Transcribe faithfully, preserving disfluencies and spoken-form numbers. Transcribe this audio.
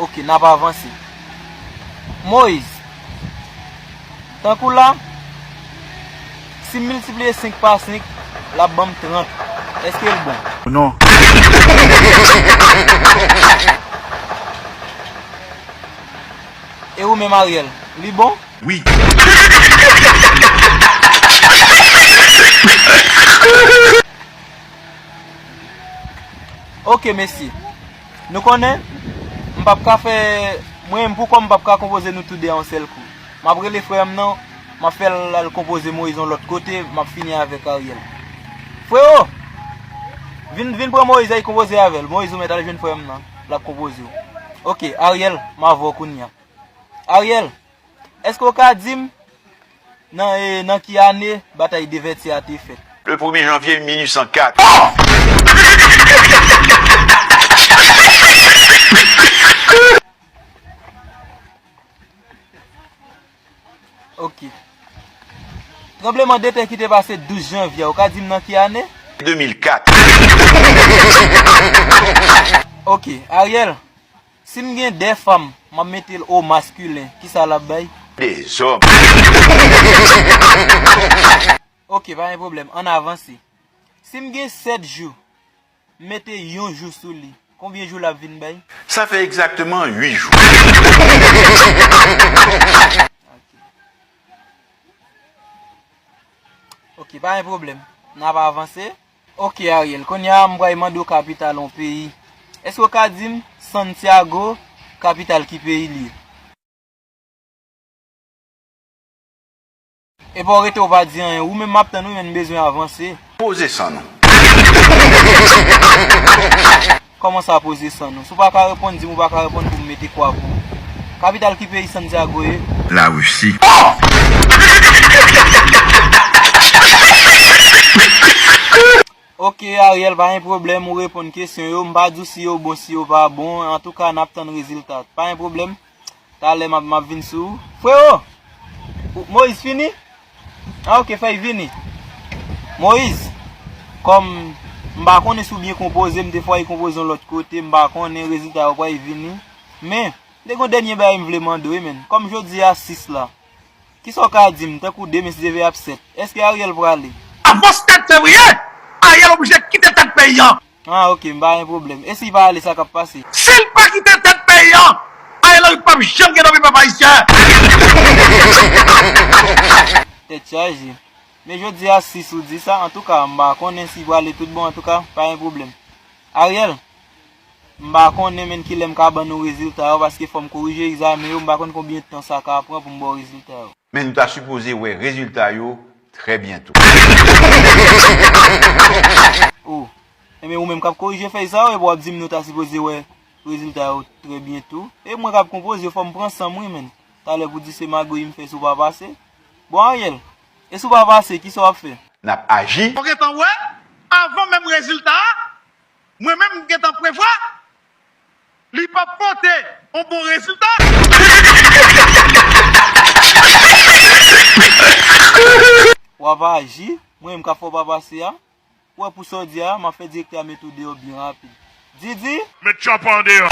Ok, n ap avanse. Moyiz, tankou la, si m miltipliye senk pa senk, l ap ban m trant. Èske l bon? Non. E ou menm, Ariel, li bon? Wi. Ok, mesye. Nou konnen, m p ap ka fè, mwen menm pou kò m, m p ap ka konpoze nou toude a yon sèl kou. M ap rele frè m nan, m ap fè l al konpoze Moyiz yon lòt kote, m ap fini avèk Ariel. Freo! Vin, vin pran Moyiz, al konpoze avè l. Moyiz, ou mèt al jwenn frè m nan, l ap konpoze w. Ok, Ariel, m avè w kounye a. Ariel, èske w ka di m nan, e, nan ki ane batay de Vètyè a te fèt? Le premier janvier mil huit cent quatre. Ok. Tranbleman de tè ki te pase douz janvye a, ou ka di m nan ki ane? Deux mille quatre. Ok, Ariel, si m gen de fanm, m ap mete l o maskilen, kisa l ap bay? Dezòm. Ok, pa gen pwoblèm, ann avanse. Si m gen sèt jou, m mete yon jou sou li, konbyen jou l ap vin bay? Sa fè egzakteman uit jou. Ok. Ok, pa gen pwoblèm. N ap avanse. Ok, Ariel, kounye a m pral mande w kapital yon peyi. Èske w ka di m Santiago, kapital ki peyi li ye? Epa w rete w pa di anyen. Ou menm m ap tann ou, men m bezwen avanse. Poze san nou. Kòman sa poze san nou? Si w pa ka reponn, di m ou pa ka reponn pou m mete kwa pou ou. Kapital ki peyi Santiago ye? Larisi. Ok, Ariel, pa gen pwoblèm, ou reponn kesyon yo. M pa di w si yo bon, si yo pa bon. Antouka, n ap tann rezilta. Pa gen pwoblèm. Talè m ap, m ap vin sou ou. Freo! Ou, Moyiz fini? Ah, ok, fè y vini. Moyiz, kòm m pa konnen si w byen konpoze, m te fè y konpoze yon lòt kote, m pa konnen rezilta yo pral vini. Men, m te gen yon dènye bagay m vle mande w, wi, men. Kòm jodi a sis la, kisa w ka di m, tankou demen si Dye vle ap sèt, èske Ariel prale? Avan sèt fevriye, Ariel oblije kite tèt peyi an. Ah, ok, m pa gen pwoblèm. E si l pa ale, sa k ap pase? Si l pa kite tèt peyi an, Ariel Henry p ap janm gen nan peyi pèp ayisyen. Tèt chaje. Men jodi a sis ou di sa, antouka, m pa konnen si l prale tout bon, antouka, pa gen pwoblèm. Ariel, m pa konnen menm kilè m ka ban nou rezilta yo, paske fò m korije egzamen yo, m pa konn konbyen tan sa ka pran pou m ba w rezilta yo. Men nou ta sipoze wè rezilta yo trè byento. Oh. Enben, ou menm k ap korije fèy sa yo, epi w ap di m nou ta sipoze wè rezilta yo trè byento. E mwen k ap konpoze yo, fò m pran san m, wi, menn. Talè pou di se magouy m fè si w pa pase. Bon, Ariel, e si w pa pase, kisa w ap fè? N ap aji. Ou gentan wè, avan menm rezilta a, mwen menm m gentan prevwa li p ap pote yon bon rezilta. W ap aji, mwen menm k ap fè w pa pase a. Ou wè pou sa w di a, m ap fè direktè a mete w deyò byen rapid. Didi! Met tchòp an deyò!